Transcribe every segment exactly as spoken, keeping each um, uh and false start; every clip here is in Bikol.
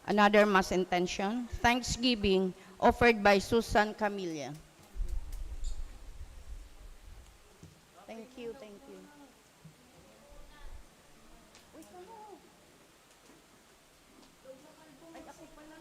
Another mass intention, thanksgiving, offered by Susan Camilla. Thank you, thank you. Uy, kamo. Ay, ako pala.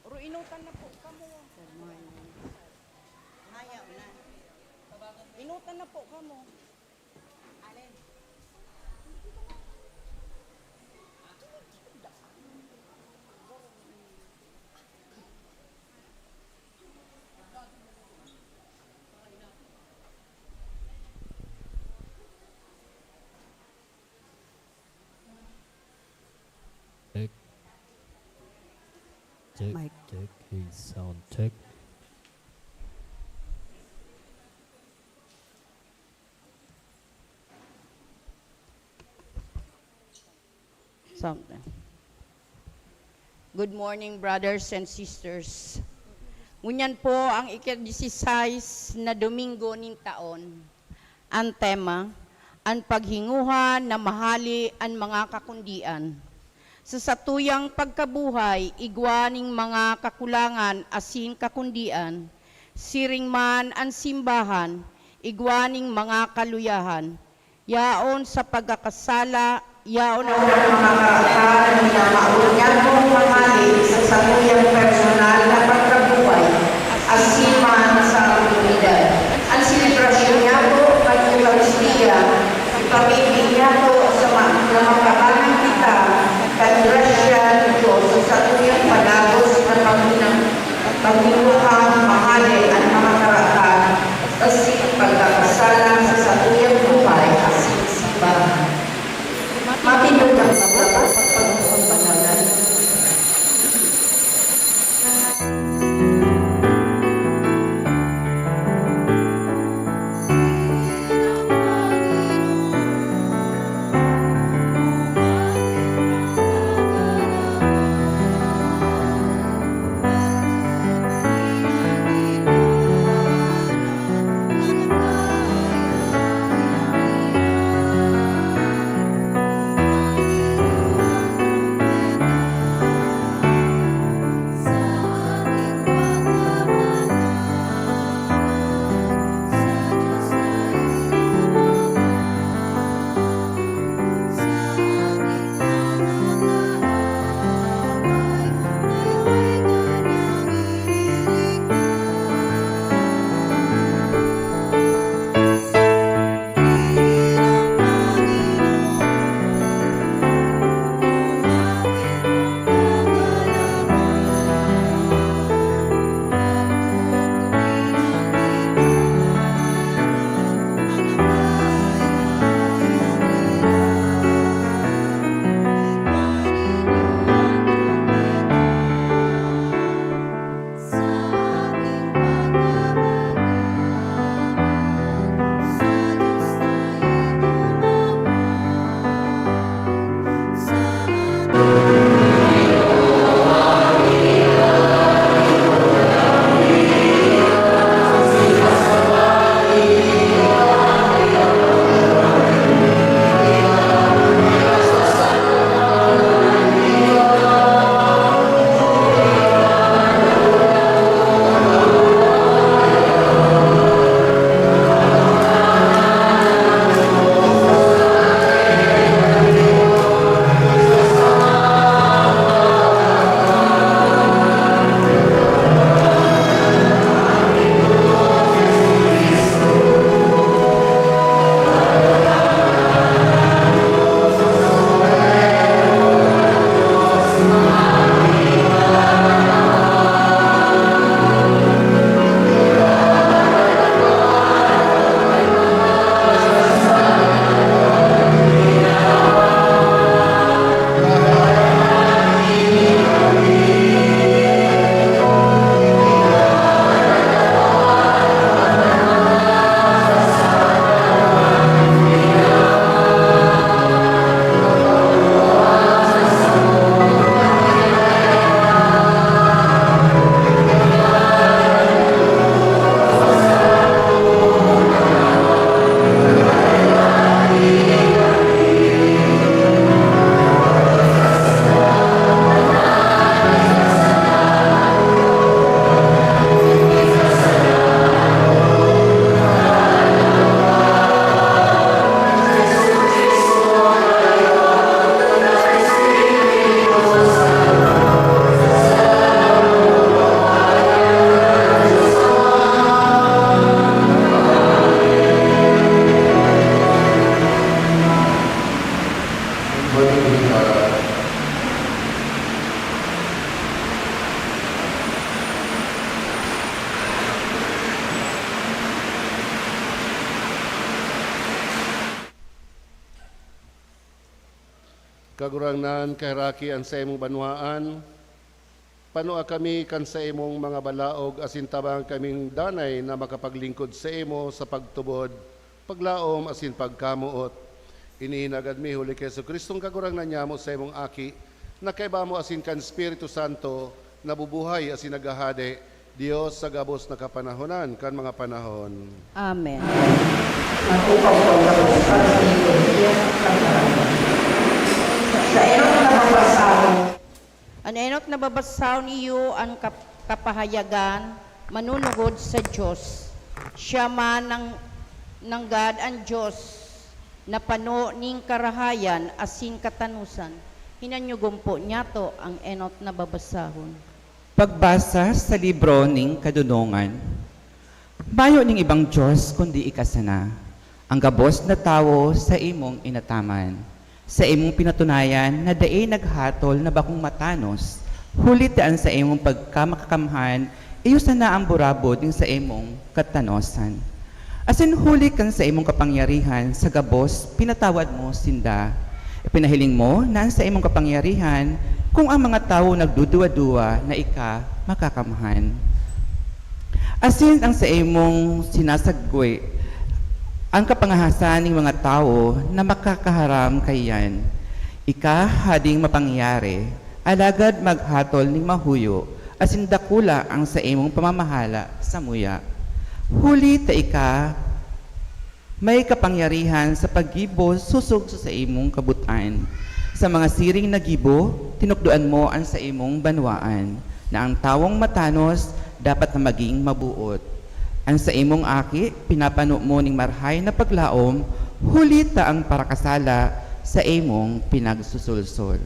Oro, inutan na po kamo. Good morning. Ayaw na. Inutan na po kamo. Alin? Check. Check, mic. Check. Hey, sound check. Sound. Good morning, brothers and sisters. Ngunyan po ang ika-dieciséis na Domingo nin taon. An tema, an paghinguha na mahale an mga kakundian. Sa satuyang pagkabuhay, igwa ning mga kakulangan asin kakundian, siring man an simbahan, igwa ning mga kaluyahan. Yaon sa pagkakasala, yaon ang mga kakakan na minamahal niya kong mahali sa satuyang personal na pagkabuhay, asin man sa komunidad. An selebrasyon niya po kan Eukaristia, ipamibi niya po sa ma-, na makabangan kita kan grasya nin Dios sa satuyang padagos na paghinang-, paghinukang mahali an mga karakan asin pagkakasala sa satuyang buhay asin simbahan. Matindog na pagkakasala. Kagurangnan, kaheraki an saimong banwaan. Panua kami kan saimong mga balaog asin tabangan kaming danay na makapaglingkod saimo sa pagtubod, paglaom asin pagkamoot. Ini hinagad mi huli ki Jesu-Cristong Kagurangnan nyamo, saimong Aki, na kaiba mo asin kan Espiritu Santo, nabubuhay asin naghahade, Dios sa gabos na kapanahonan kan mga panahon. Amen. Matukang pagkabos para sa liturhiya kan Panginoon. Sa enot na babasahon. An enot na babasahon iyo an kap-, kapahayagan manunugod sa Dios. Siya man nang-, nanggad an Dios na pano nin karahayan asin katanosan. Hinanyugon po niyato ang enot na babasahon. Pagbasa sa libro nin Kadonongan. Mayo ning ibang Dios kundi ika sana, an gabos na tawo saimong inataman. Saimong pinatunayan na dai naghatol na bakong matanos, huli ta an saimong pagkamakakamhan iyo sana an burabod nin saimong katanosan. Asin huli kan saimong kapangyarihan sa gabos, pinatawad mo sinda. Ipinahiling mo na an saimong kapangyarihan, kun an mga tawo nagduduwa-duwa na ika makakamhan. Asin an saimong sinasagwe an kapangahasan nin mga tawo na makakaharam kaiyan. Ika, Hading mapangyari, alagad maghatol nin mahuyo asin dakula an saimong pamamahala samuya. Huli ta ika may kapangyarihan sa paggibo sosog sa saimong kabot-an. Sa mga siring na gibo, tinukdoan mo an saimong banwaan, na an tawong matanos dapat na magin maboot. An saimong Aki, pinapano mo nin marahay na paglaom, huli ta an parakasala saimong pinagsusulsol.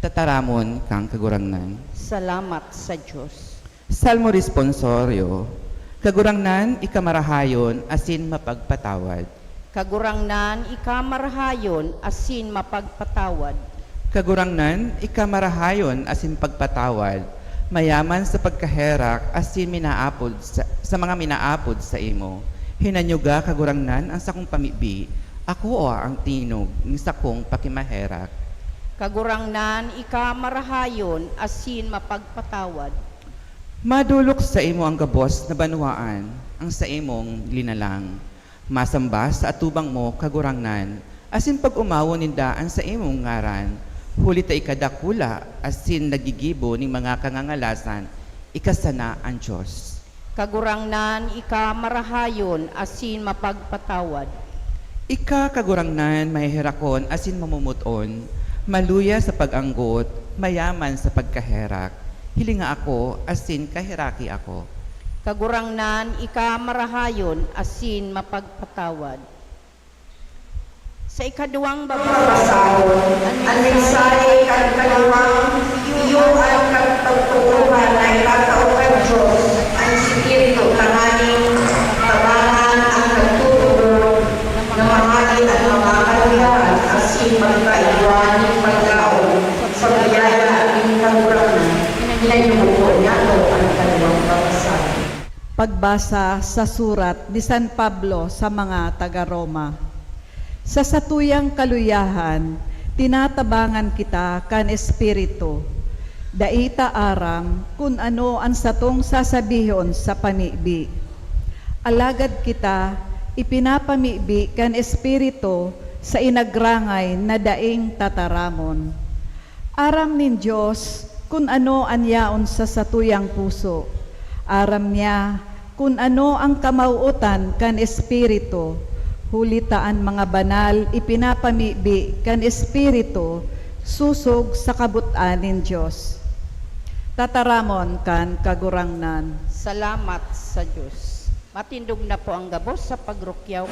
Tataramon kan Kagurangnan. Salamat sa Dios. Salmo Responsorio. Kagurangnan, ika marahayon asin mapagpatawad. Kagurangnan, ika marahayon asin mapagpatawad. Kagurangnan, ika marahayon asin pagpatawad, mayaman sa pagkaherak asin minaapod sa, sa mga minaapod saimo. Hinanyuga, Kagurangnan, an sakong pamibi, akoa an tingog nin sakong pakimaherak. Kagurangnan, ika marahayon asin mapagpatawad. Madolok saimo an gabos na banwaan, an saimong linalang. Masamba sa atubang mo, Kagurangnan, asin pag-omawon ninda an saimong ngaran. Huli ta ika dakula asin naggigibo nin mga kangangalasan, ika sana an Dios. Kagurangnan, ika marahayon asin mapagpatawad. Ika, Kagurangnan, maheherakon asin mamomot-on, maluya sa pag-anggot, mayaman sa pagkaherak. Hilinga ako asin kaheraki ako. Kagurangnan, ika marahayon asin mapagpatawad. Sa ikaduwang babasahon, an mensahe kan kaliwang iyo an kapagtutuhan na itatao kan Dios an Espiritu tanganing tabangan an nagtutubod na mahale an mga kaluyahan asin magkaigwa nin paglaom sa biyaya nin Kagurangnan. Hinanyugon po niyato an kaliwang babasahon. Pagbasa sa surat ni San Pablo sa mga taga Roma. Sa satuyang kaluyahan, tinatabangan kita kan Espiritu. Dai ta aram kun ano an satong sasabihon sa pamibi. Alagad kita ipinapamibi kan Espiritu sa inagrangay na daing tataramon. Aram nin Dios kun ano an yaon sa satuyang puso. Aram niya kun ano an kamawot-an kan Espiritu, huli ta an mga banal ipinapamibi kan Espiritu sosog sa kabot-an nin Dios. Tataramon kan Kagurangnan. Salamat sa Dios. Matindog na po ang gabos sa pagrukyaw.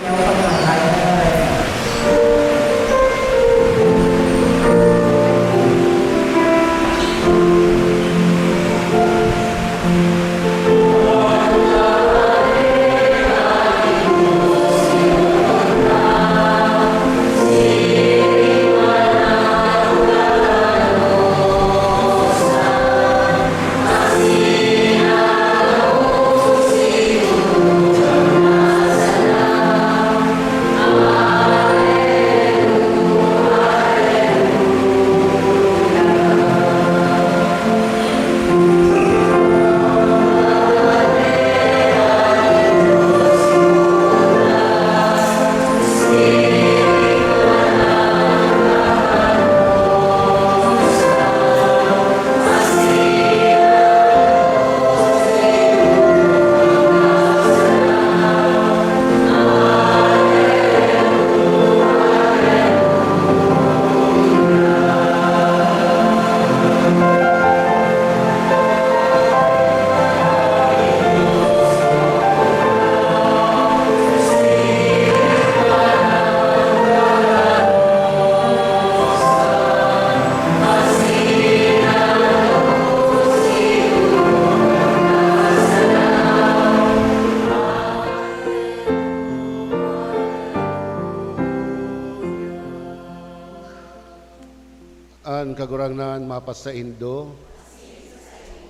Kagurangnan mapasaindo.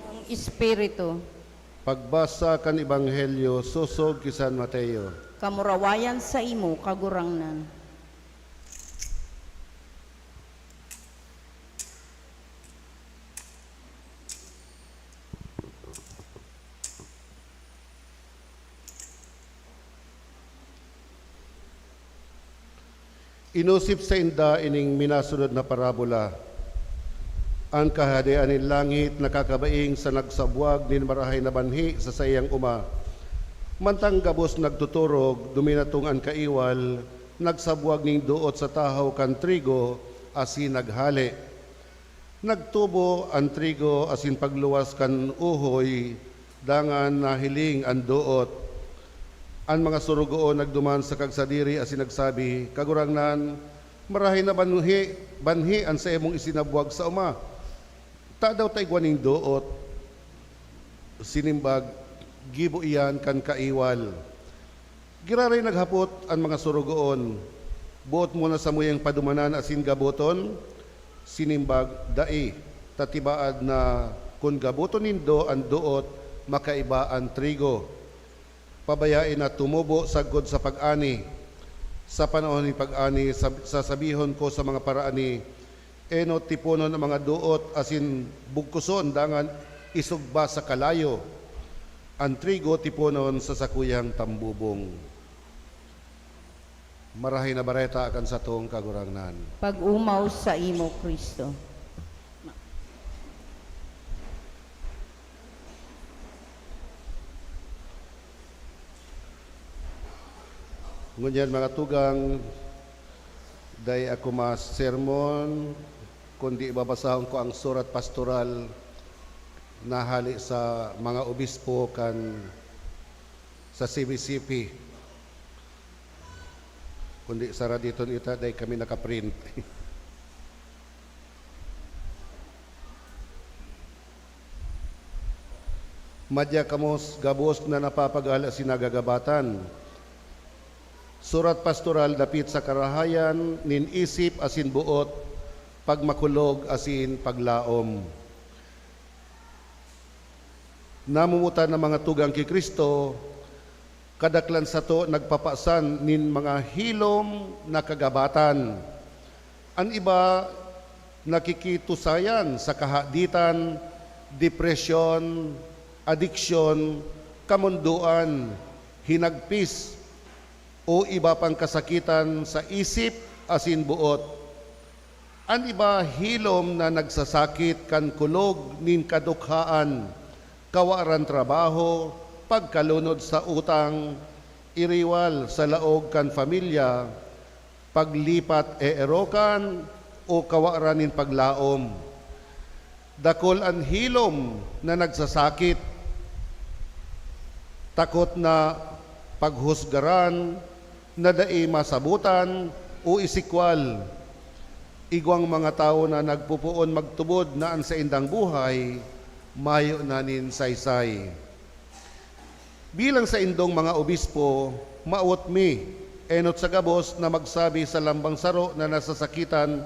Ang Espiritu. Pagbasa kan Ebanghelyo sosog ki San Mateo. Kamurawayan saimo, Kagurangnan. Inosip sainda ining minasunod na parabola, "An Kahadean nin langit nakakabaing sa nagsabwag nin marahay na banhi sa saiyang oma. Mantang gabos nagtuturog, duminatong an kaiwal, nagsabwag nin doot sa tahaw kan trigo asin naghale. Nagtubo an trigo asin pagluwas kan uhoy, dangan nahiling an doot. An mga sorogoon nagduman sa kagsadiri asin nagsabi, 'Kagurangnan, marahay na banhi, banhi an saimong isinabwag sa oma. Tadaw ta igwa nin doot?' Sinimbag, 'Gibo iyan kan kaiwal.' Giraray naghapot an mga sorogoon, 'Boot mo na samuyang padumanan asin gaboton?' Sinimbag, 'Dai, ta tibaad na kun gaboton nindo an doot, makaiba an trigo. Pabayae na tumubo sagkod sa pag-ani. Sa panahon nin pag-ani, sab-, sasabihon ko sa mga paraani, 'Enot, tiponon an mga doot asin bugkuson, dangan isugba sa kalayo. An trigo tiponon sa sakuyang tambubong.'" Marahay na Bareta kan satong Kagurangnan. Pag-omaw saimo, Cristo. Ngunyan, mga tugang, dai ako masermon, kundi babasahon ko ang surat pastoral na hale sa mga obispo kan sa C B C P. Kundi sa raditon ita, dai kami nakaprint. Madya kamo s-, gabos na napapagal asin nagagabatan. Surat pastoral dapit sa karahayan nin isip asin boot, pagmakulog asin paglaom. Namomotan na mga tugang ki Cristo, kadaklan sato nagpapasan nin mga hilom na kagabatan. An iba nakikitusayan sa kahaditan, depresyon, adiksyon, kamondoan, hinagpis, o iba pang kasakitan sa isip asin boot. An iba hilom na nagsasakit kan kulog nin kadukhaan, kawaran trabaho, pagkalunod sa utang, iriwal sa laog kan pamilya, paglipat-eerokan, o kawaran nin paglaom. Dakul an hilom na nagsasakit, takot na paghusgaran, na dai masabotan o isikwal. Igwang mga tawo na nagpopoon magtubod na an saindang buhay mayo na nin saysay. Bilang saindong mga obispo, mawot mi enot sa gabos na magsabi sa lambang saro na nasasakitan,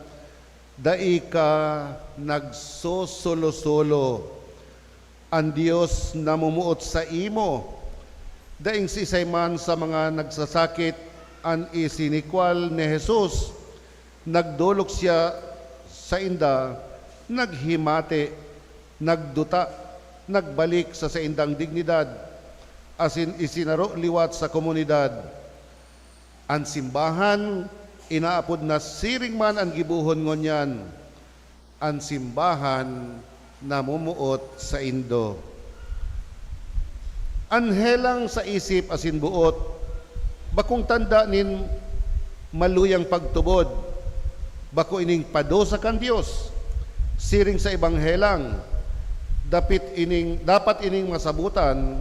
"Dai ka nagsosolo-solo. An Dios namomoot saimo." Daing siisay man sa mga nagsasakit an isinikwal ni Jesus. Nagdolok siya sainda, naghimati, nagduta, nagbalik sa saindang dignidad, asin isinaro liwat sa komunidad. An simbahan, inaapod na siring man an gibohon ngunyan, "An simbahan namomoot saindo." An helang sa isip asin boot, bakong tanda nin maluyang pagtubod, bako ining padusa kan Dios. Siring sa ibang helang, dapit ining, dapat ining masabotan,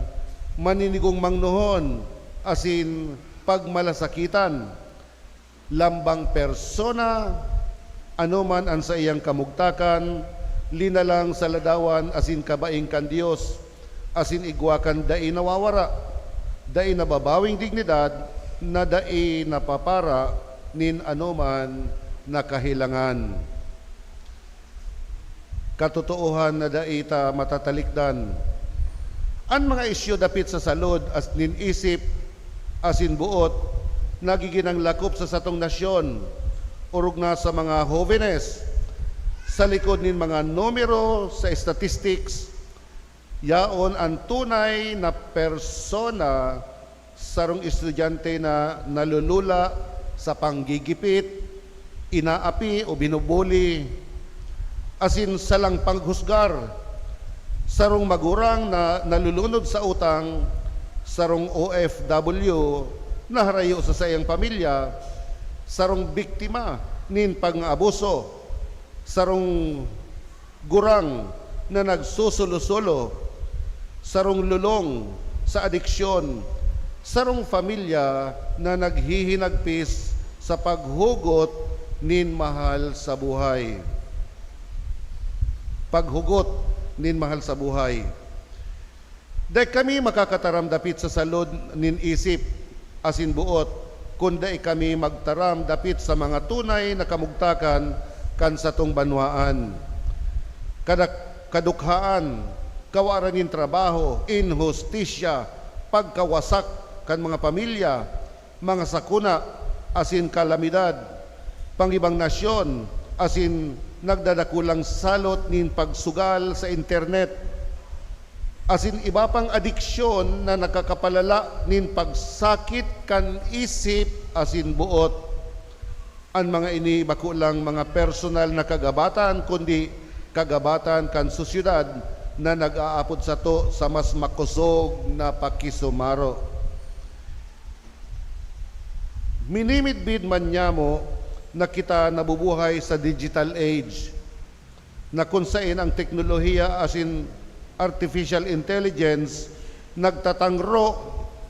maninigong mangnohon, asin pagmalasakitan. Lambang persona, anoman an saiyang kamugtakan, linalang sa ladawan asin kabaing kan Dios, asin igwa kan dai nawawara, dai nababawing dignidad, na dai napapara nin anoman na kahelangan. katotoohan na dai ta matatalikdan. An mga isyu dapit sa salud as nin isip asin boot nagigin ang lakop sa satong nasyon, orog na sa mga hovenes. Sa likod nin mga numero sa statistics, yaon an tunay na persona, sarong estudyante na nalulula sa panggigipit, inaapi o binubuli, asin salang paghusgar, sarong magurang na nalulunod sa utang, sarong O F W na harayo sa saiyang pamilya, sarong biktima nin pang-abuso, sarong gurang na nagsusolo-solo, sarong lolong sa adiksyon, sarong pamilya na naghihinagpis sa paghugot nin mahal sa buhay. Paghugot nin mahal sa buhay. Dai kami makakataram dapit sa salud nin isip asin boot, kun dai kami magtaram dapit sa mga tunay na kamugtakan kan satong banwaan. Kadak-, kadukhaan, kawaran nin trabaho, inhustisya, pagkawasak kan mga pamilya, mga sakuna asin kalamidad, pangibang nasyon, asin nagdadakulang salot nin pagsugal sa internet, asin iba pang adiksyon na nakakapalala nin pagsakit kan isip asin boot. An mga ini bako lang mga personal na kagabatan, kundi kagabatan kan sosyedad na nag-aapod sato sa mas makosog na pakisumaro. Minimidbid man nyamo na kita nabubuhay sa digital age, na kun saen ang teknolohiya asin artificial intelligence nagtatangro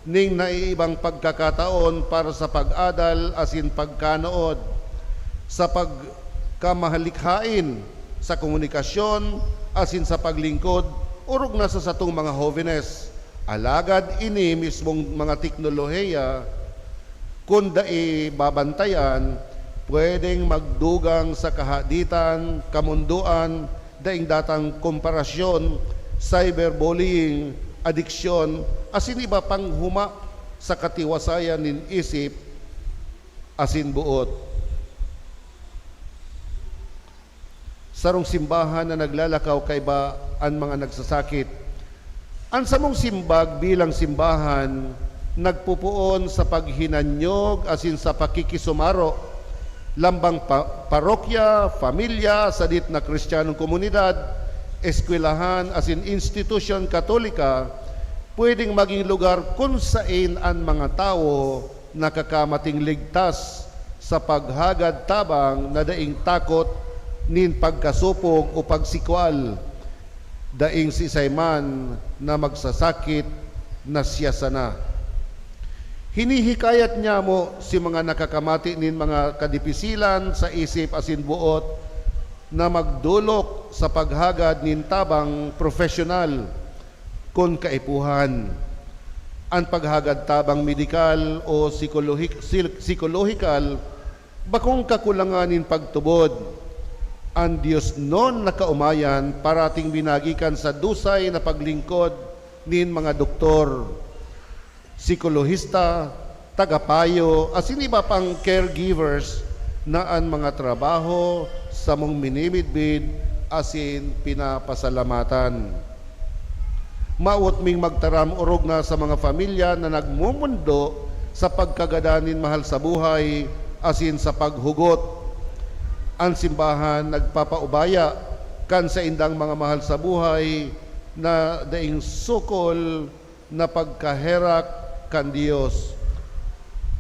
ning naiibang pagkakataon para sa pag-adal asin pagkanood, sa pagkamahalikhain, sa komunikasyon, asin sa paglingkod, orog na sa satong mga hovenes. Alagad ini mismong mga teknolohiya, kun dai babantayan, pwedeng magdugang sa kahaditan, kamondoan, daing datang komparasyon, cyberbullying, adiksyon, asin iba pang huma sa katiwasayan nin isip asin boot. Sarong simbahan na naglalakaw kaiba an mga nagsasakit. An samong simbag bilang simbahan nagpopoon sa paghinanyog asin sa pakikisumaro. Lambang pa-, parokya, pamilya, sadit na Kristiyanong komunidad, eskwelahan asin institusyon Katolika pwedeng maging lugar kun saen an mga tawo nakakamating ligtas sa paghagad tabang na daing takot nin pagkasopog o pagsikwal. Daing siisay man na magsasakit na siya sana. Hinihikayat nyamo si mga nakakamati nin mga kadipisilan sa isip asin boot na magdolok sa paghagad nin tabang profesyonal, kun kaipuhan. An paghagad tabang medikal o psikolohik-, sil-, psikolohikal bakong kakulangan nin pagtubod. An diosnon na kaomayan parating minagikan sa dusay na paglingkod nin mga doktor, psikolohista, tagapayo, asin iba pang caregivers na an mga trabaho samong minimidbid asin pinapasalamatan. Mawot ming magtaram orog na sa mga pamilya na nagmomondo sa pagkagadan nin mahal sa buhay asin sa paghugot. An simbahan nagpapaubaya kan saindang mga mahal sa buhay na daing sukol na pagkaherak kan Dios.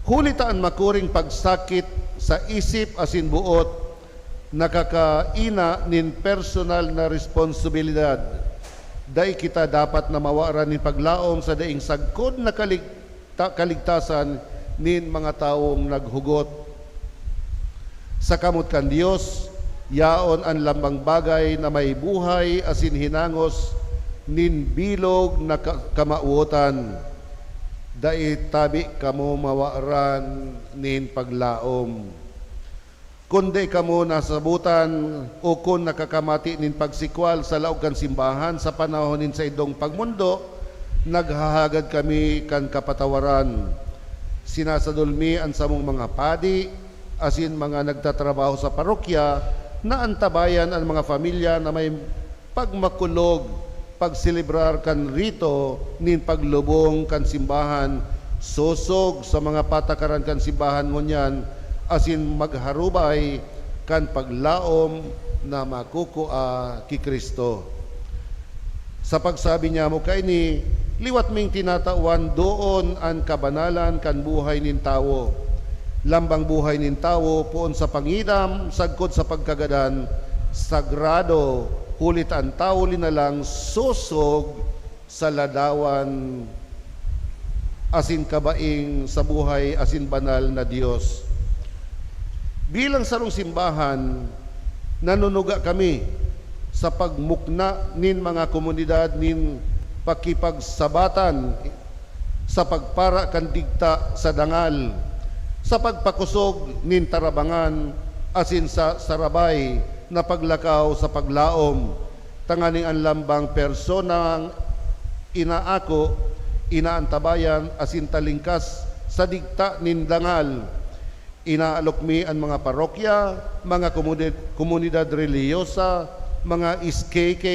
Huli ta an makuring pagsakit sa isip asin boot nakakaina nin personal na responsibilidad. Dai kita dapat na mawaran nin paglaom sa daing sagkod na kalig-, ta-, kaligtasan nin mga tawong naghugot. Sa kamot kan Dios, yaon an lambang bagay na may buhay asin hinangos nin bilog na ka-, kamawotan. Dai tabi kamo mawaran nin paglaom. Kun dai kamo nasabotan o kun nakakamati nin pagsikwal sa laog kan simbahan sa panahon nin saindong pagmondo, naghahagad kami kan kapatawaran. Sinasadol mi an samong mga padi asin mga nagtatrabaho sa parokya na antabayan an mga pamilya na may pagmakulog, pagselebrar kan rito nin paglubong kan simbahan, sosog sa mga patakaran kan simbahan ngunyan, asin magharubay kan paglaom na makukua ki Cristo. Sa pagsabi niamo kaini, liwat ming tinatawan doon an kabanalan kan buhay nin tawo. Lambang buhay nin tawo poon sa pangidam sagkod sa pagkagadan, sagrado, huli ta an tawo linalang sosog sa ladawan asin kabaing sa buhay asin banal na Dios. Bilang sarong simbahan, nanunuga kami sa pagmukna nin mga komunidad nin pakipagsabatan sa pagpara kan digta sa dangal, sa pagpakosog nin tarabangan asin sa sarabay na paglakaw sa paglaom, tanganing an lambang personang inaako, inaantabayan asin talingkas sa digta nin dangal. Inaalok mi an mga parokya, mga komunid-, komunidad relihiyosa, mga S K K,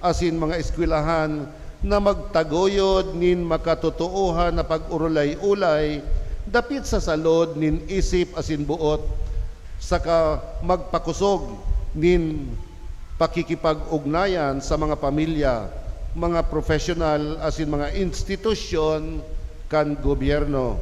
asin mga eskwelahan na magtaguyod nin makatotoohan na pag-orolay-olay dapit sa salod nin isip asin boot, saka magpakosog nin pakikipag-ugnayan sa mga pamilya, mga profesional asin mga institusyon kan gobyerno.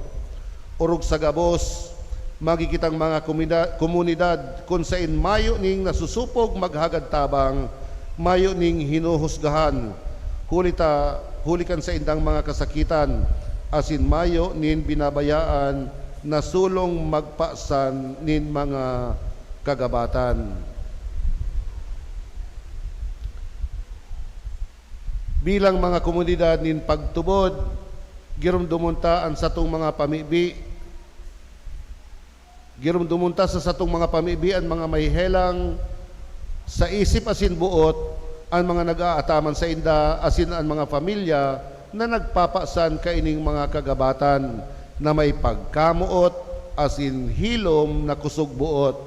Orog sa gabos, magi kitang mga komida-, komunidad kun saen mayo ning nasusupog maghagad tabang, mayo ning hinuhusgahan, huli ta, huli kan saindang mga kasakitan, asin mayo nin binabayaan na sulong magpasan nin mga kagabatan. Bilang mga komunidad nin pagtubod, giromdomon ta an satong mga pamibi, giromdomon ta sa satong mga pamibi an mga may helang sa isip asin boot, an mga nag-aataman sainda asin an mga pamilya na nagpapasan kaining mga kagabatan na may pagkamoot asin hilom na kusog boot.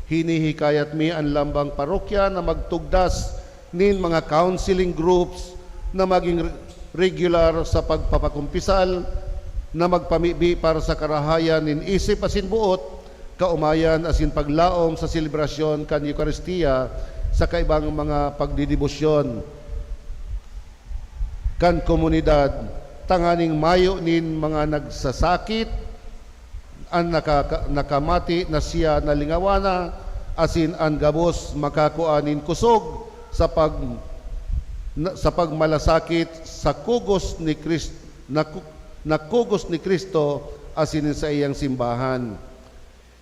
Hinihikayat mi an lambang parokya na magtugdas nin mga counseling groups na magin re-, regular sa pagpapakumpisal, na magpamibi para sa karahayan nin isip asin boot, kaomayan asin paglaom sa selebrasyon kan Eukaristia saka ibang mga pagdedebosyon kan komunidad, tanganing mayo nin mga nagsasakit, an nakaka-, nakamati na siya nalingawana, asin an gabos makakua nin kusog sa pag-, na, sa pagmalasakit sa kugos ni Kris-, na ku-, na kugos ni Cristo asin nin saiyang simbahan.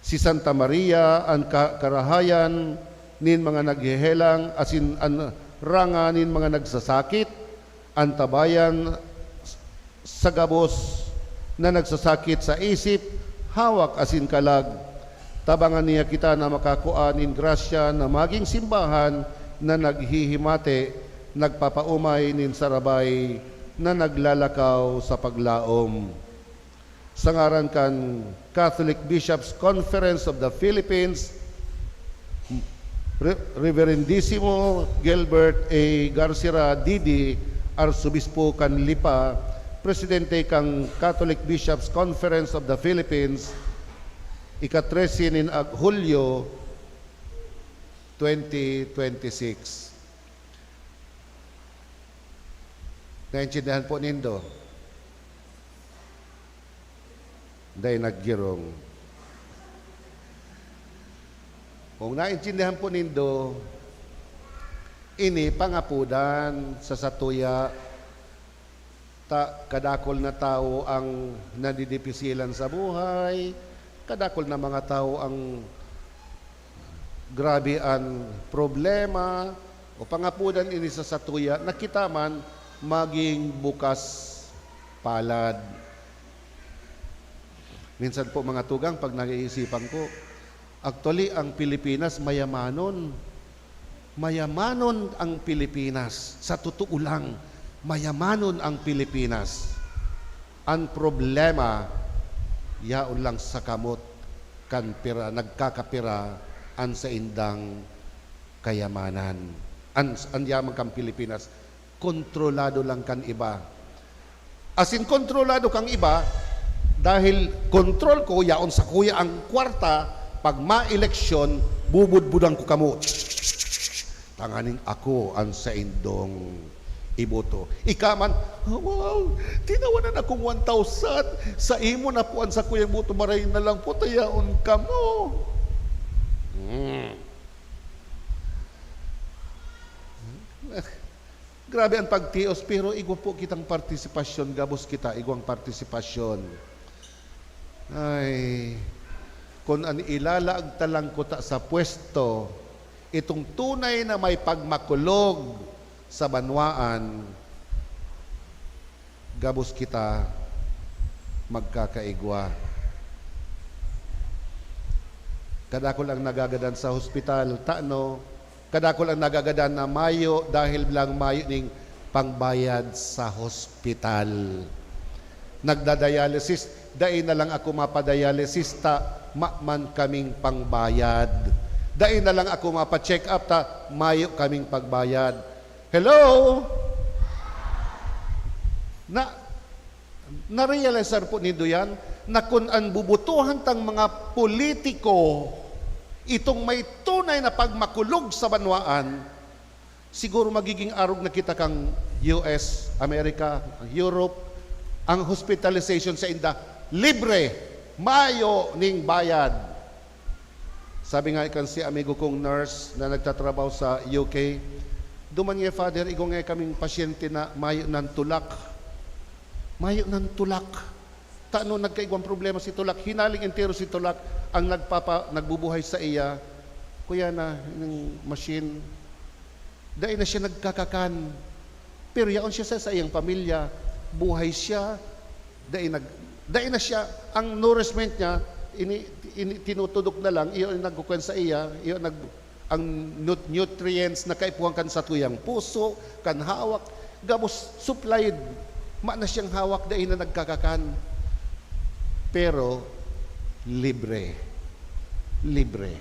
Si Santa Maria an ka-, karahayan nin mga naghehelang asin an ranga nin mga nagsasakit, antabayan sa gabos na nagsasakit sa isip, hawak asin kalag. Tabangan niya kita na makakua nin grasya na magin simbahan na naghihimate, nagpapaomay nin sarabay na naglalakaw sa paglaom. Sa ngaran kan Catholic Bishops' Conference of the Philippines, Re-, Reverendisimo Gilbert A. Garcera, D D, Arsobispo kan Lipa, Presidente kan Catholic Bishops' Conference of the Philippines, ika-trese nin Ag-, Hulyo, twenty twenty-six. Naintindihan po nindo? Dai naggirong. Kung naintindihan po nindo, ini pangapodan sa satuya, ta kadakul na tawo ang nadidipisilan sa buhay, kadakul na mga tawo ang grabe an problema, o pangapodan ini sa satuya na kita man maging bukas palad. Minsan po, mga tugang, pag naiisipan ko, Actually, ang Pilipinas mayamanon. Mayamanon ang Pilipinas. Sa totoo lang, mayamanon ang Pilipinas. Ang problema, yaon lang sa kamot kan pira, nagkakapira an saindang kayamanan. An, an yaman kan Pilipinas, kontrolado lang kan iba. Asin kontrolado kang iba, dahil kontrol ko, yaon sakuya ang kwarta, pag ma-eleksyon, bubudbudan ko kamo. Tanganing ako an saindong iboto. Ika man, "Wow, tinawanan akong one thousand. Sa imo na po an sakuyang boto, maray na lang po, tayaon kamo." Hmm. Grabe an pagtios, pero igwa po kitang partisipasyon, gabos kita igwang partisipasyon. Ay, kun an ilalaag ta lang kuta sa pwesto, itong tunay na may pagmakulog sa banwaan, gabos kita magkakaigwa. Kadakul ang nagagadan sa hospital, tano, kadakul ang nagagadan na mayo dahil lang mayo ning pangbayad sa hospital. Nagda-dialysis, dai na lang ako mapa-dialysis ta mayo man kaming pangbayad. Dai na lang ako mapa-check up ta mayo kaming pagbayad. Hello? Na, na-realize po nindo yan, na kun an bubutuhan tang mga politiko, itong may tunay na pagmakulog sa banwaan, siguro magiging arog na kita kang U S, America, Europe, ang hospitalization sa inda, libre, mayo ning bayad. Sabi nga kan si amigo kong nurse na nagtatrabaho sa U K, "Duman nga, Father, igwa nga kaming pasyente na mayo nang tulak. Mayo nang tulak." Tano nagkaigwang problema si tulak. Hinaling entero si tulak ang nagpapa-, nagbubuhay sa iya. Kuya na, yung machine, dai na siya nagkakakan. Pero yaon siya sa, sa iyang pamilya. Buhay siya. Dai nag-, dai na siya, ang nourishment niya, ini, ini, tinutudok na lang, iyo ang nagkukwen sa iya, iyo nag-, ang nut-, nutrients na kaipuhan kan satuyang puso, kan hawak, gabos supplied. Ma na siyang hawak, dai na nagkakakan. Pero, libre. Libre.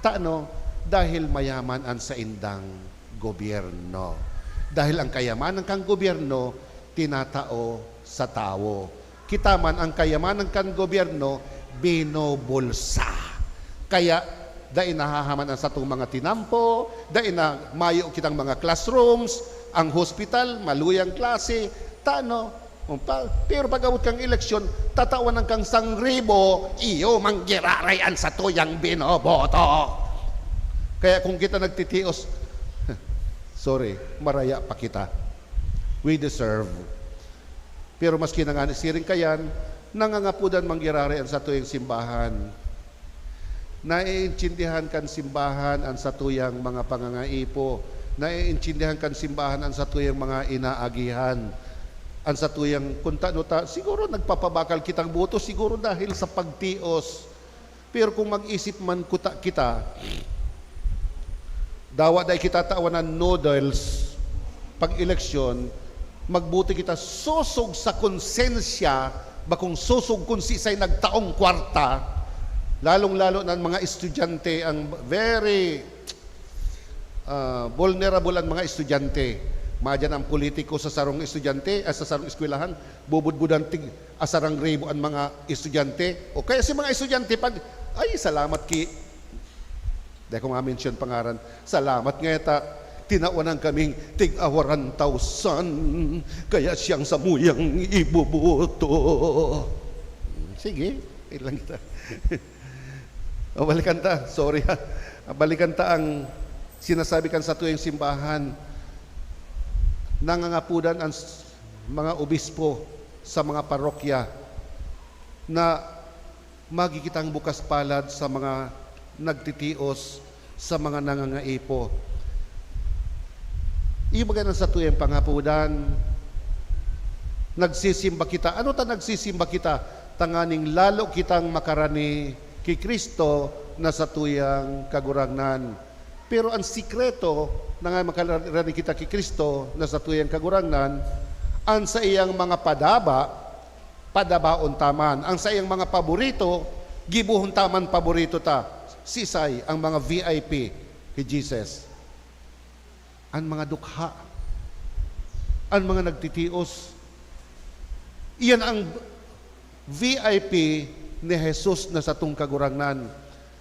Tano, dahil mayaman an saindang gobyerno. Dahil ang kayamanan kan gobyerno, tinatao sa tawo. Kita man, ang kayamanan kan gobyerno, binubulsa. Kaya, dai nahahaman ang satong mga tinampo, dai na mayo kitang mga classrooms, ang hospital, maluyang klase. Tano, pa-, pero pag-abot kang eleksyon, tatawan kang sangribo, iyo manggiraray an satuyang binoboto. Kaya kung kita nagtitios, sorry, maraya pa kita. We deserve. Pero maski na ngani siring kayan, nangangapodan manggiraray an satuyang simbahan. Naiintindihan kan simbahan an satuyang mga pangangaipo. Naiintindihan kan simbahan an satuyang mga inaagihan. An satuyang, kun tano ta, siguro nagpapabakal kitang boto, siguro dahil sa pagtios. Pero kung mag-isip man kuta kita, dawa dai kita tawanan noodles pag eleksyon, magboto kita sosog sa konsensya, bakong sosog kun siisay nagtaong kwarta, lalong-lalo na ang mga estudyante, ang very, ah, vulnerable ang mga estudyante. Madyan ang politiko sa sarong estudyante, ah, sa sarong eskwelahan, bubudbudan tig asarang ribo an mga estudyante. O kaya si mga estudyante pag, "Ay, salamat ki," di ko ma-mention pangaran, "Salamat ngaya ta, tinawanan kaming tig-a one thousand, kaya siyang samuyang iboboto." Sige, ilang kita. O, balikan ta, sorry ha. Balikan ta ang sinasabi kan satuyang simbahan. Nangangapodan ang s-, mga obispo sa mga parokya na magi kitang bukas palad sa mga nagtitios, sa mga nangangaipo. Iyo baga nang satuyang pangapodan, nagsisimba kita. Ano ta nagsisimba kita? Tanganing lalo kitang makarani ki Cristo, na satuyang Kagurangnan. Pero an sikreto na nga makarani kita ki Cristo na satuyang Kagurangnan, an saiyang mga padaba, padabaon ta man. An saiyang mga paborito, gibohon ta man paborito ta. Sisay ang mga V I P ki Jesus? An mga dukha, an mga nagtitios. Iyan ang V I P ni Jesus na satong Kagurangnan.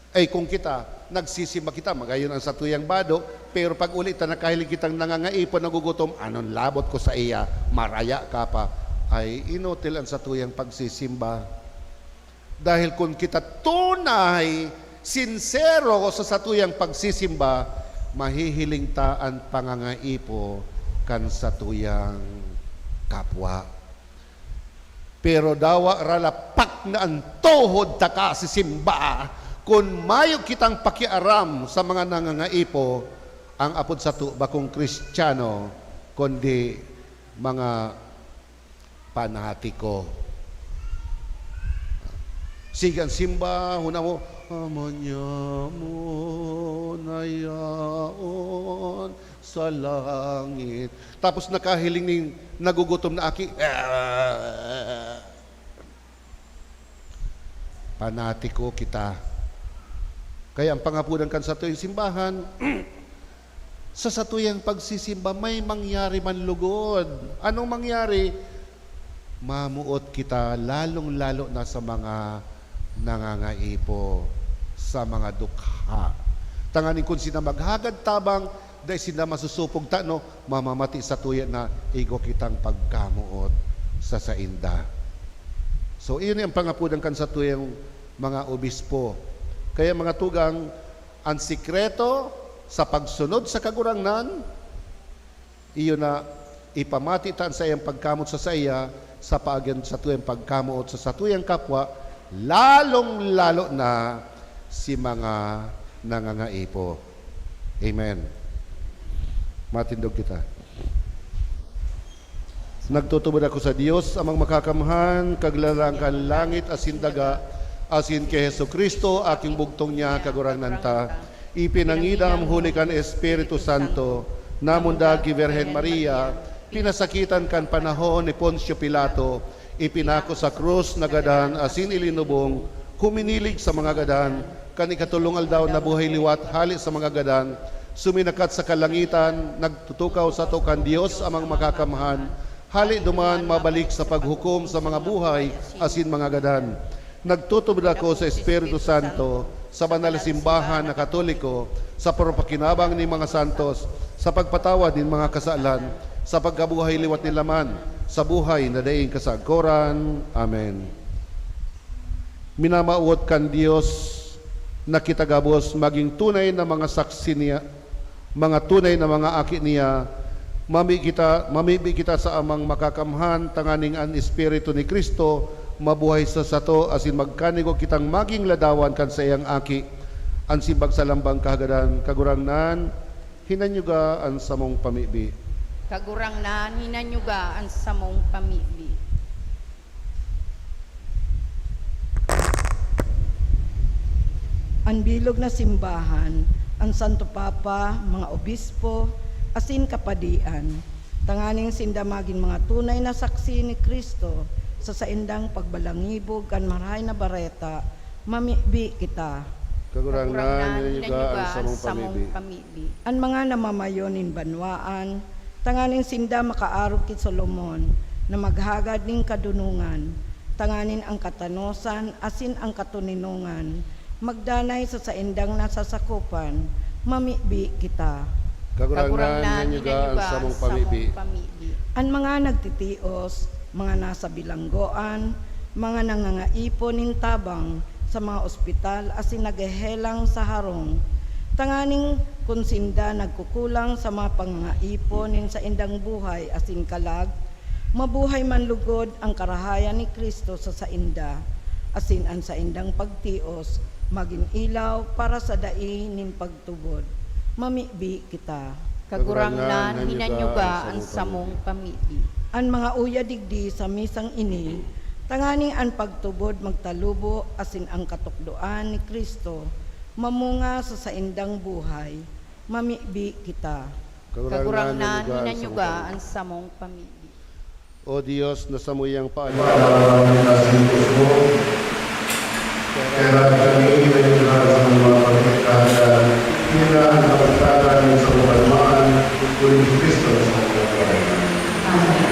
Ay, kung kita, nagsisimba kita, magayon ang satuyang bado, pero pag uli ta nakahiling kitang nangangaipo, nagugutom, "Anon labot ko saiya, maraya ka pa." Ay, inutil ang satuyang pagsisimba. Dahil kun kita tunay, sinsero sa satuyang pagsisimba, mahihiling ta an pangangaipo kan satuyang kapwa. Pero dawa ralapak na an tuhod taka si simba, kun mayo kitang pakiaram sa mga nangangaipo, ang apod sato bakong Kristiyano, kundi mga panatiko. Sige an simba, huna mo, "Ama niamo na yaon sa langit." Tapos nakahiling ning nagugutom na aki, "Ah!" Panatiko kita. Kaya ang pangapodan kan satuyang simbahan, sa satuyang pagsisimba, may mangyari man lugod. Anong mangyari? Mamuot kita, lalong-lalo na sa mga nangangaipo, sa mga dukha. Tanganing kun sinda maghagad tabang, dai sinda masusupog ta, no? Mamamati satuya na igwa kitang pagkamoot sa sainda. So, iyon ang pangapodan kan satuyang mga obispo. Kaya, mga tugang, an sikreto sa pagsunod sa Kagurangnan, iyo na ipamati ta an saiyang pagkamoot sa saiya, sa paagi kan satuyang pagkamoot sa satuyang kapwa, lalong-lalo na si mga nangangaipo. Amen. Matindog kita. Nagtutubod ako sa Dios, Amang Makakamhan, Kaglalang kan langit asin daga, asin ki Jesu-Cristo, aking bugtong niya, Kagurangnan ta. Ipinangidam huli kan Espiritu Santo, namundag ki Birhen Maria, pinasakitan kan panahon ni Poncio Pilato, ipinako sa krus, nagadan, asin ilinubong, huminilig sa mga gadan, kan ikatolong aldaw nabuhay liwat hale sa mga gadan, suminakat sa kalangitan, nagtutukaw sato kan Dios Amang Makakamhan, hale duman mabalik sa paghukom sa mga buhay asin mga gadan. Nagtutubod ako sa Espiritu Santo, sa banal na simbahan na Katoliko, sa pagpakinabang nin mga santos, sa pagpatawad nin mga kasalan, sa pagkabuhay liwat nila man, sa buhay na daing kasagkoran. Amen. Minamawot kan Dios na kita gabos magin tunay na mga saksi niya, mga tunay na mga aki niya. Mami kita, mamibi kita sa Amang Makakamhan, tanganing an Espiritu ni Cristo mabuhay sa sato, asin magkanigwa kitang magin ladawan kan saiyang Aki, an simbag sa lambang kahagadan. Kagurangnan, hinanyuga an samong pamibi. Kagurangnan, hinanyuga an samong pamibi. An bilog na simbahan, an Santo Papa, mga obispo, asin kapadian, tanganing sinda magin mga tunay na saksi ni Cristo sa saindang pagbalangibog kan Marahay na Bareta, mamibi kita. Kagurangnan, hinanyuga an samong pamibi. An mga namamayo nin banwaan, tanganing sinda makaarog ki Solomon na maghagad nin kadonongan, tanganing an katanosan asin an katoninongan magdanay sa saindang nasasakopan, mamibi kita. Kagurangnan, hinanyuga an samong pamibi. An mga nagtitios, mga nasa bilanggoan, mga nangangaipo nin tabang sa mga ospital asin naghehelang sa harong, tanganing kun sinda nagkukulang sa mga pangangaipo nin saindang buhay asin kalag, mabuhay man lugod an karahayan ni Cristo sa sainda, asin an saindang pagtios magin ilaw para sa dai nin pagtubod. Mamibi kita. Kagurangnan, hinanyuga an samong pamibi. An mga uya digdi sa misang ini, tanganing an pagtubod magtalubo asin an katukdoan ni Cristo mamunga sa saindang buhay, mamibi kita. Kagurangnan, hinanyuga an samong pamibi. O Dios, na samuyang paano Kaya kami may sa mga pagkakataon, kaya ang kapagtagan sa mga kalmaan, uli ni Cristo sa mga kalmaan. Amen.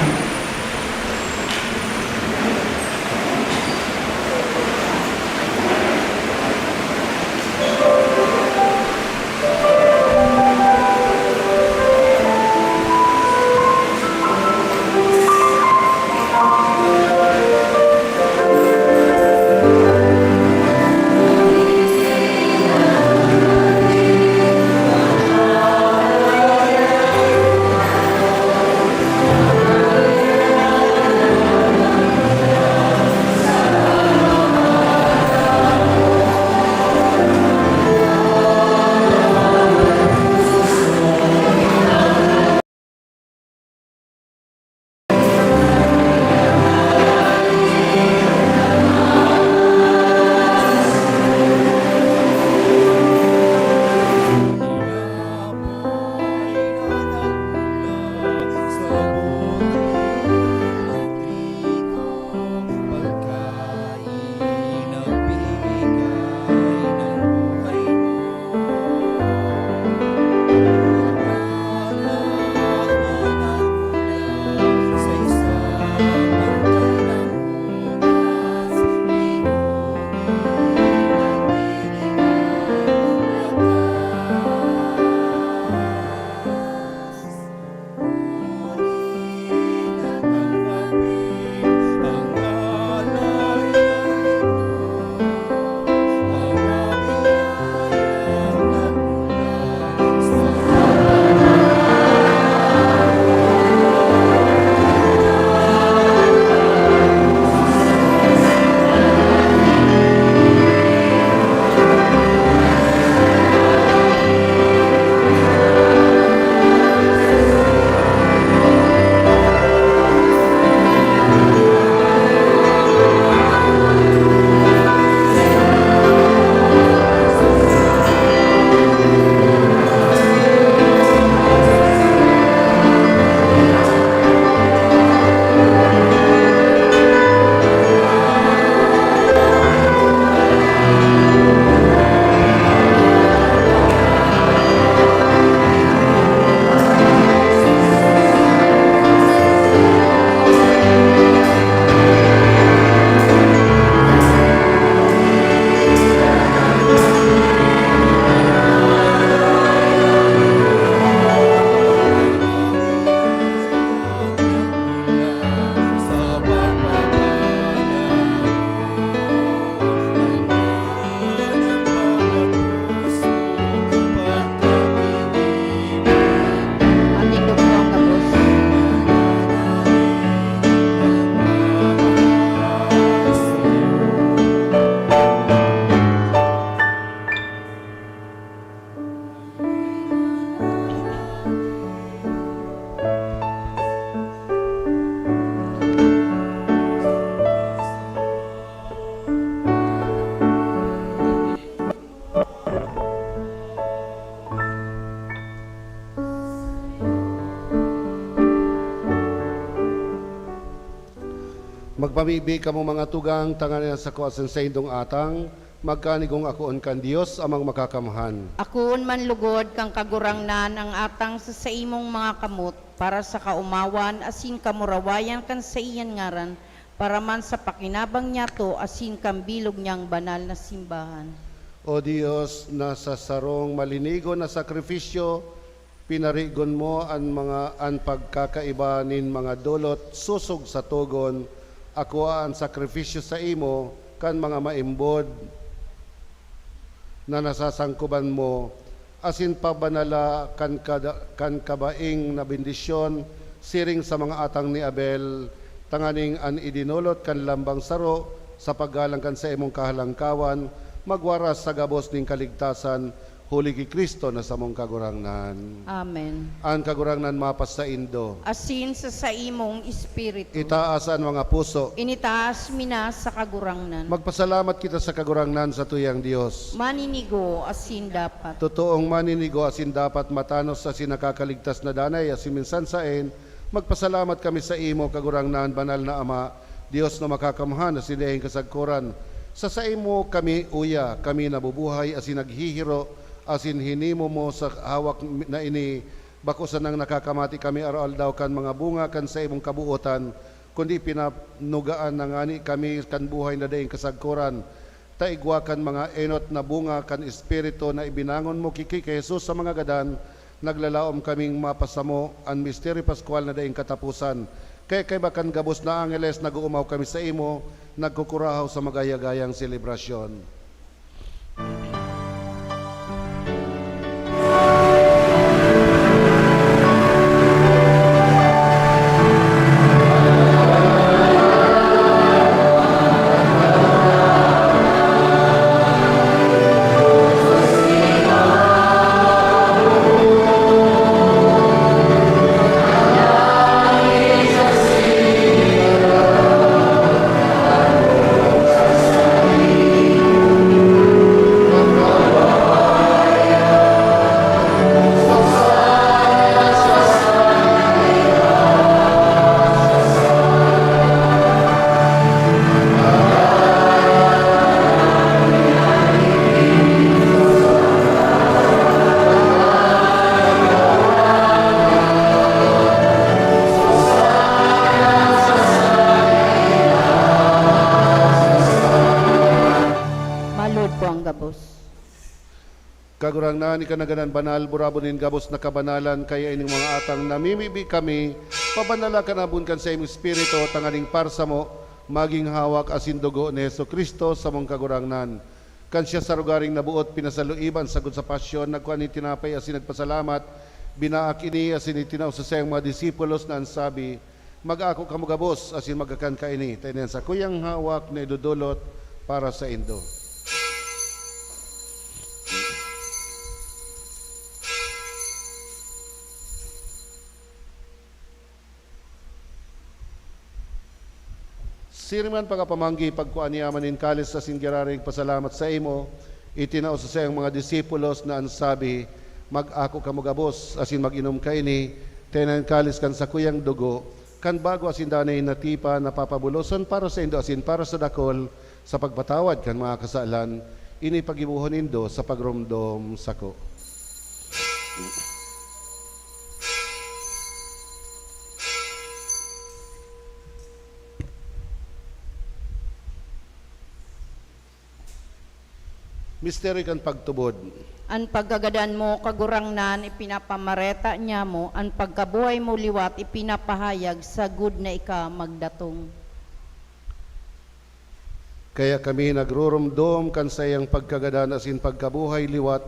Magpamibi kamo, mga tugang, tanganing an sako asin saindong atang magkanigong akoon kan Dios, Amang Makakamhan. Akoon man lugod kan Kagurangnan an atang sa saimong mga kamot, para sa kaomawan asin kamurawayan kan saiyang ngaran, para man sa pakinabang niyato asin kan bilog niyang banal na simbahan. O Dios, na sa sarong malinigon na sakrifisyo, pinarigon mo an mga, an pagkakaiba nin mga dolot sosog sa togon, akoa an sakrifisyo saimo kan mga maimbod na nasasangkoban mo, asin pabanala kan kada-, kan kabaing na bendisyon siring sa mga atang ni Abel, tanganing an idinolot kan lambang saro sa paggalang kan saimong kahalangkawan magwaras sa gabos nin kaligtasan, Huli ki Cristo na samong Kagurangnan. Amen. An Kagurangnan mapasaindo. Asin sa saimong espiritu. Itaas an mga puso. Initaas mi na sa Kagurangnan. Magpasalamat kita sa Kagurangnan, satuyang Dios. Maninigo asin dapat. Totoong maninigo asin dapat, matanos asin nakakaligtas na danay, asin minsan saen, magpasalamat kami saimo, Kagurangnan, banal na Ama, Dios na makakamhan asin daing kasagkoran. Sa saimo kami uya, kami nabubuhay asin naghihiro, asin hinimo mo sa hawak na ini, bako sanang nakakamati kami araw-aldaw kan mga bunga kan saimong kabootan, kundi pinanugaan na ngani kami kan buhay na daing kasagkoran, ta igwa kan mga enot na bunga kan Espiritu na ibinangon mo ki, ki Jesus sa mga gadan, naglalaom kaming mapasamo an misteryo paskwal na daing kataposan. Kaya kaiba kan gabos na angeles, nag-oomaw kami saimo, nagkukurahaw sa magaya-gayang selebrasyon. Malod po ang gabos. Kagurangnan, ika na gadan banal, burabon nin gabos na kabanalan, kaya ining mga atang namimibi kami, pabanala kan abon kan saimong Espiritu, tanganing para samo, magin hawak asin dugo ni Jesu-Cristo, samong Kagurangnan. Kan siya sa rogaring naboot, pinasaluiban sagkod sa pasyon, nagkua nin tinapay asin nagpasalamat, binaak ini asin itinao sa saiyang mga disipulos na an sabi, "Mag-ako kamo gabos asin magkakan kaini, ta ini an sakuyang hawak na idodolot para saindo." Siring man pagkapamanggi, pagkua niya man nin kalis asin giraray nagpasalamat saimo, itinao sa saiyang mga disipulos na an sabi, "Mag-ako kamo gabos asin mag-inom kaini, ta ini an kalis kan sakuyang dugo, kan bago asin danay na tipan na papabulosan para saindo asin para sa dakul sa pagpatawad kan mga kasalan. Ini paggibohon nindo sa pagromdom sako." Misteryo kan pagtubod. An pagkagadan mo, Kagurangnan, ipinapamareta niamo, an pagkabuhay mo liwat ipinapahayag sagkod na ika magdatong. Kaya kami nagroromdom kan saiyang pagkagadan asin pagkabuhay liwat,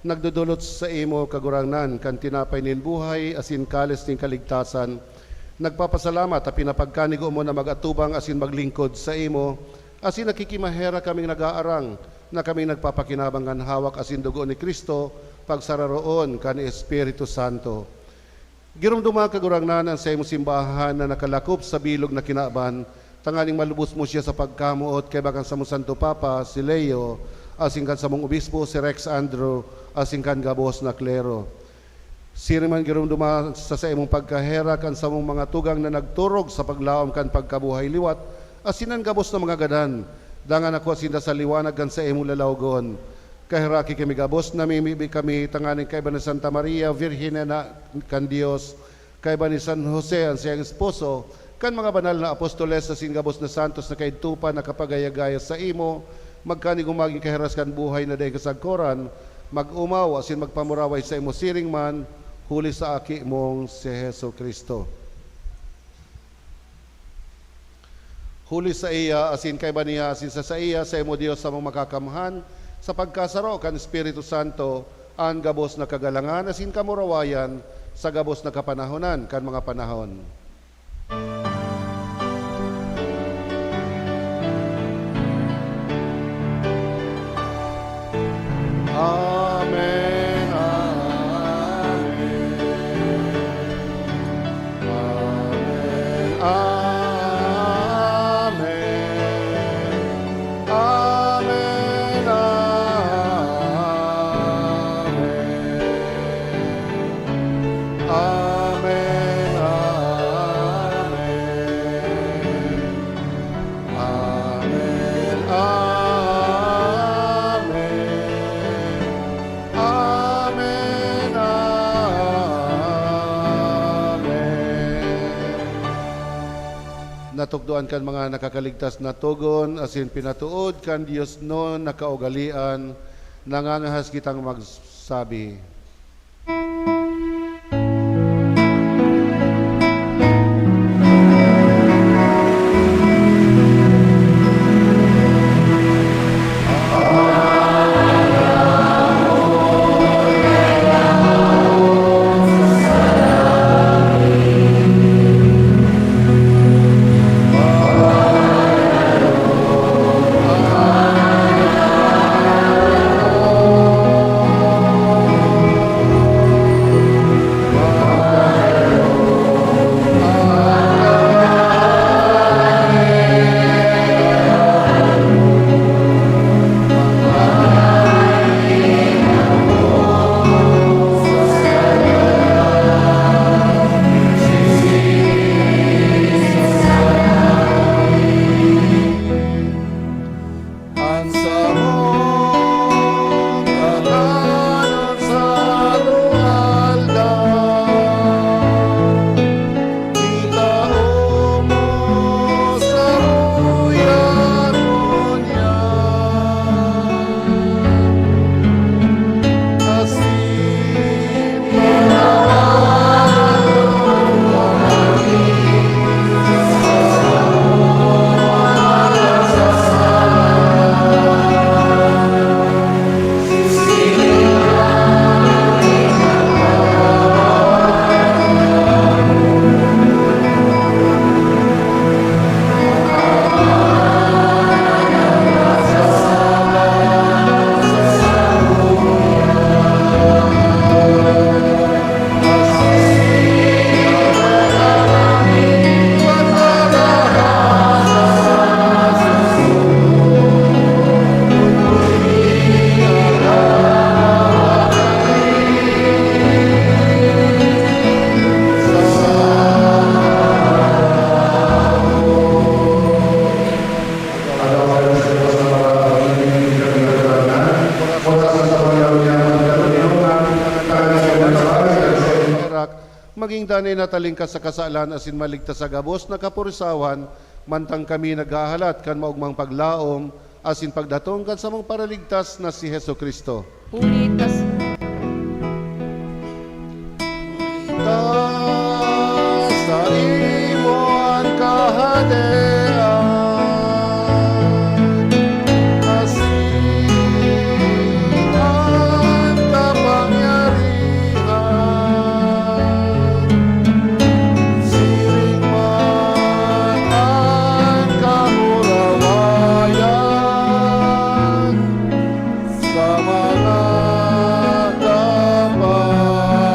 nagdodolot saimo, Kagurangnan, kan tinapay nin buhay asin kalis nin kaligtasan. Nagpapasalamat ta pinapagkanigo mo na mag-atubang asin maglingkod saimo, asin nakikimaherak kaming nag-aarang na kami nagpapakinabang kan hawak asin dugo ni Cristo, pagsararoon kan Espiritu Santo. Giromdoma, Kagurangnan, an saimong simbahan na nakalakop sa bilog na kinaban, tanganing malubos mo siya sa pagkamoot kaiba kan samong Santo Papa, si Leo, asin kan samong obispo, si Rex Andrew, asin kan gabos na klero. Siring man giromdoma sa saimong pagkaherak an samong mga tugang na nagturog sa paglaom kan pagkabuhay liwat, asin an gabos na mga gadan, dangan ako sinda sa liwanag kan saimong lalawgon. Kaheraki kami gabos, namimibi kami tanganing kaiba ni Santa Maria, Birhen na kan Dios, kaiba ni San Jose, an saiyang esposo, kan mga banal na apostoles asin gabos na santos na kaidto pa nakapagaya-gaya saimo, magkanigong magin kaheras kan buhay na daing kasagkoran, mag-omaw asin magpamuraway saimo siring man, huli sa Aki mong si Jesu-Cristo. Huli saiya, asin kaiba niya, asin sa saiya, saimo, Dios, samong makakamhan, sa pagkasaro kan Espiritu Santo, an gabos na kagalangan asin kamurawayan sa gabos na kapanahonan kan mga panahon. Amen. Natukdoan kan mga nakakaligtas na togon asin pinatood kan diosnon na kaugalean, nangangahas kitang magsabi. An samong kakanon sa aldaw, itao mo samuya ngunyan. Asin Maging danay na talingkas sa kasalan asin maligtas sa gabos na kapurisawan, mantang kami naghahalat kan maogmang paglaom asin pagdatong kan samong Paraligtas na si Jesu-Cristo. Huli ta s- Ta saimo an kahadean, asin an kapangyarihan, siring man an kamurawayan, sa mga kapanahonan.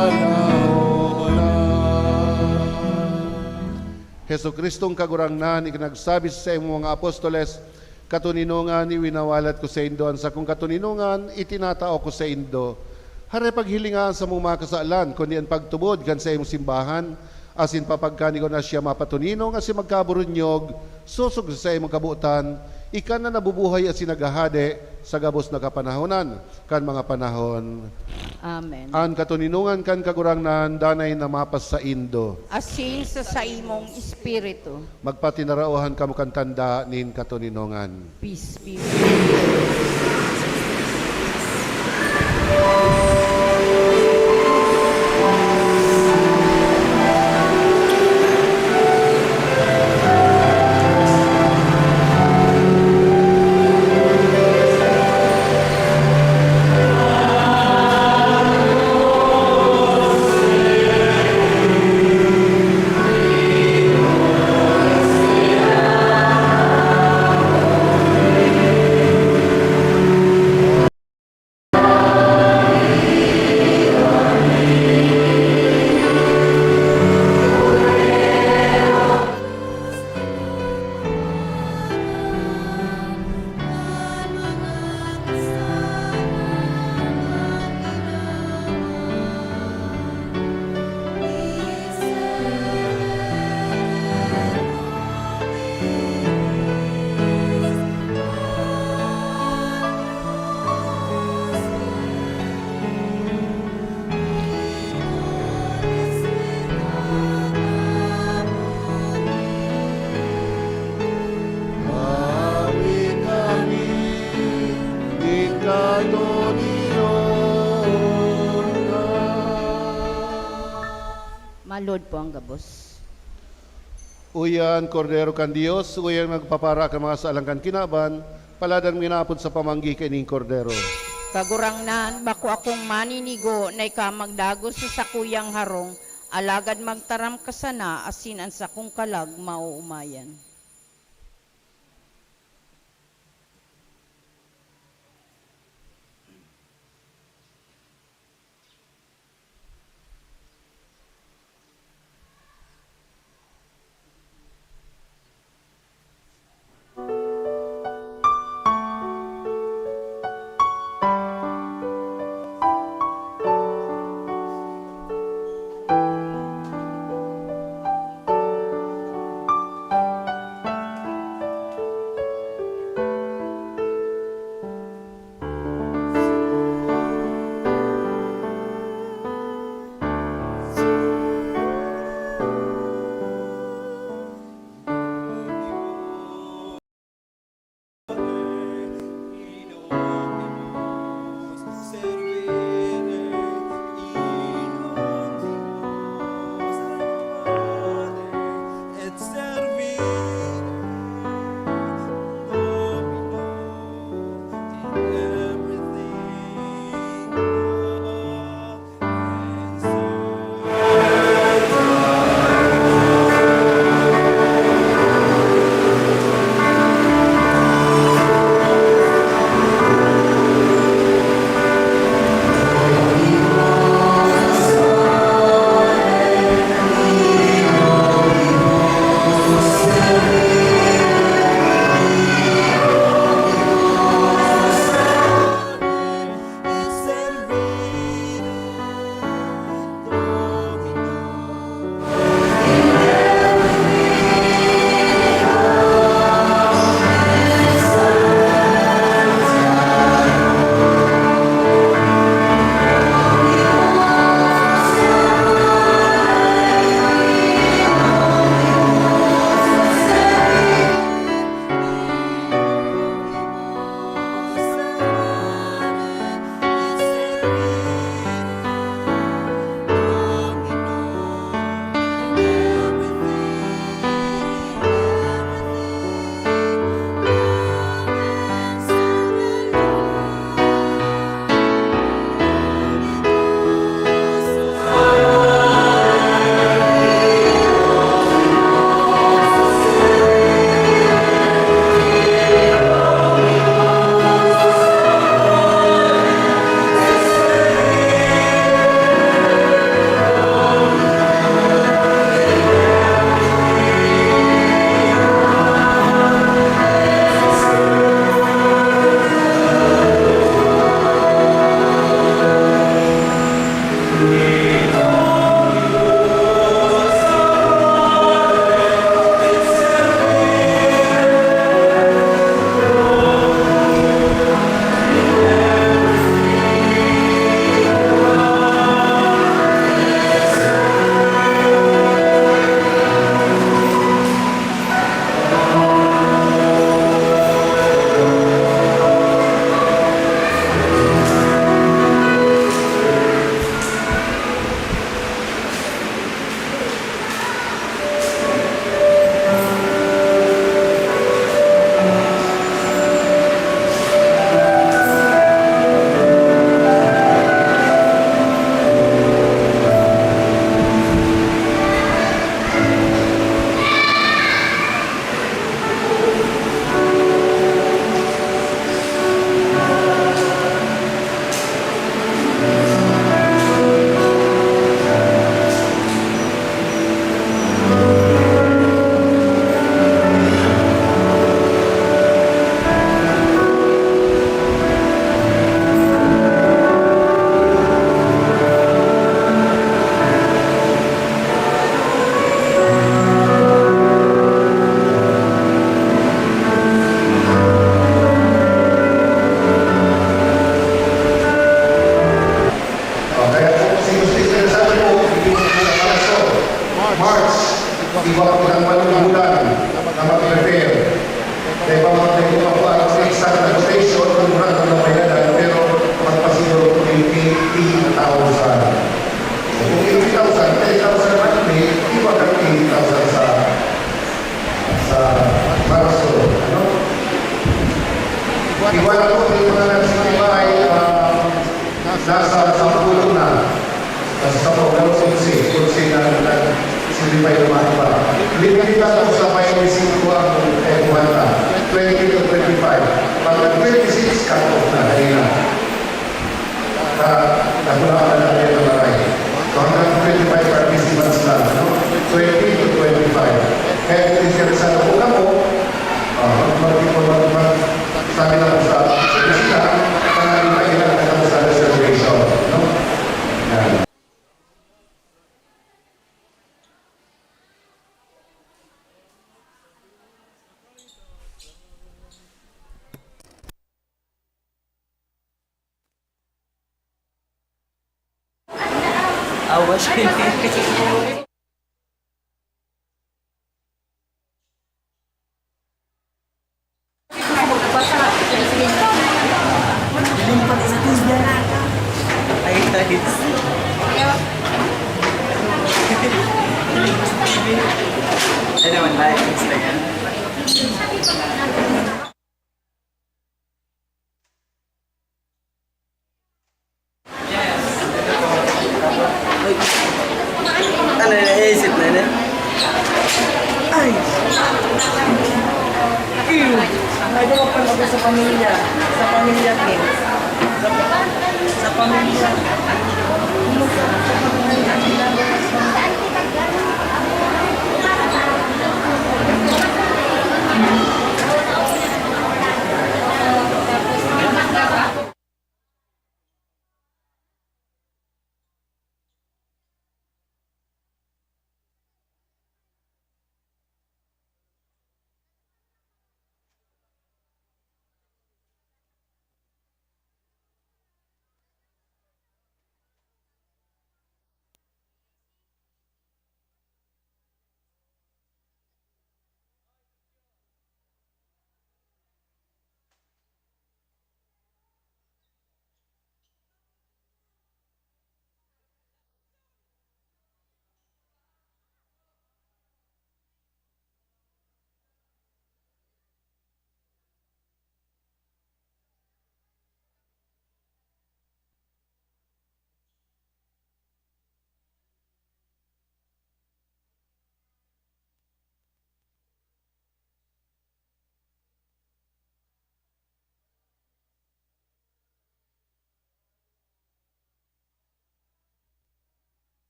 Jesu-Cristong Kagurangnan, ika nagsabi sa saimong mga apostoles, "Katoninongan, iwinawalat ko saindo an sakong katoninongan, itinatao ko saindo." Hare paghilinga an samong mga kasalan, kundi an pagtubod kan saimong simbahan, asin papagkanigo na siya mapatoninong asin magkaburunyog, sosog sa saimong kabotan, ika na nabubuhay asin naghahade sa gabos na kapanahonan kan mga panahon. Amen. An katoninongan kan Kagurangnan danay na mapasaindo. Asin sa saimong espiritu. Magpatinaraohan kamo kan tanda nin katoninongan. Peace be with you. Malod po ang gabos. Uyan, Kordero kan Dios, uyan nagpapara kan mga salang kan kinaban, paladan minapod sa pamanggi kaining Kordero. Kagurangnan, bako akong maninigo na ika magdagos sa sakuyang harong, alagad magtaram ka sana asin an sakong kalag maoomayan. Okay, kung si Justice Elizondo po, hindi po po nakalaso. March, iba po ng malugudan na mag-prepare. Kaya pa mga pwede pa po ang exact na quotation kung mura na nabayaran, pero magpasiguro po yung eighty thousand. So, kung eighty thousand, ten thousand man, Hindi ba ito sa may singko ang, eh, buwan na? Twenty to twenty-five. Pag twenty-six, cut off na, dali na. Ah, nakulaan na tayo ng maray. So, hanggang twenty-five participants lang, no? Twenty to twenty-five. Kaya kung interesado po kamo, ah, mag-, mag-, mag-, sabi lang po sa opisina, para makita na kamo sa reservation, no? Yan. Awa siya. Ay, guys. Ano naman, live Instagram? Ano na, naisip na na? Ay! Ew! Ano ka pa sa pamilya? Sa pamilya, Kim? Sa, sa pamilya.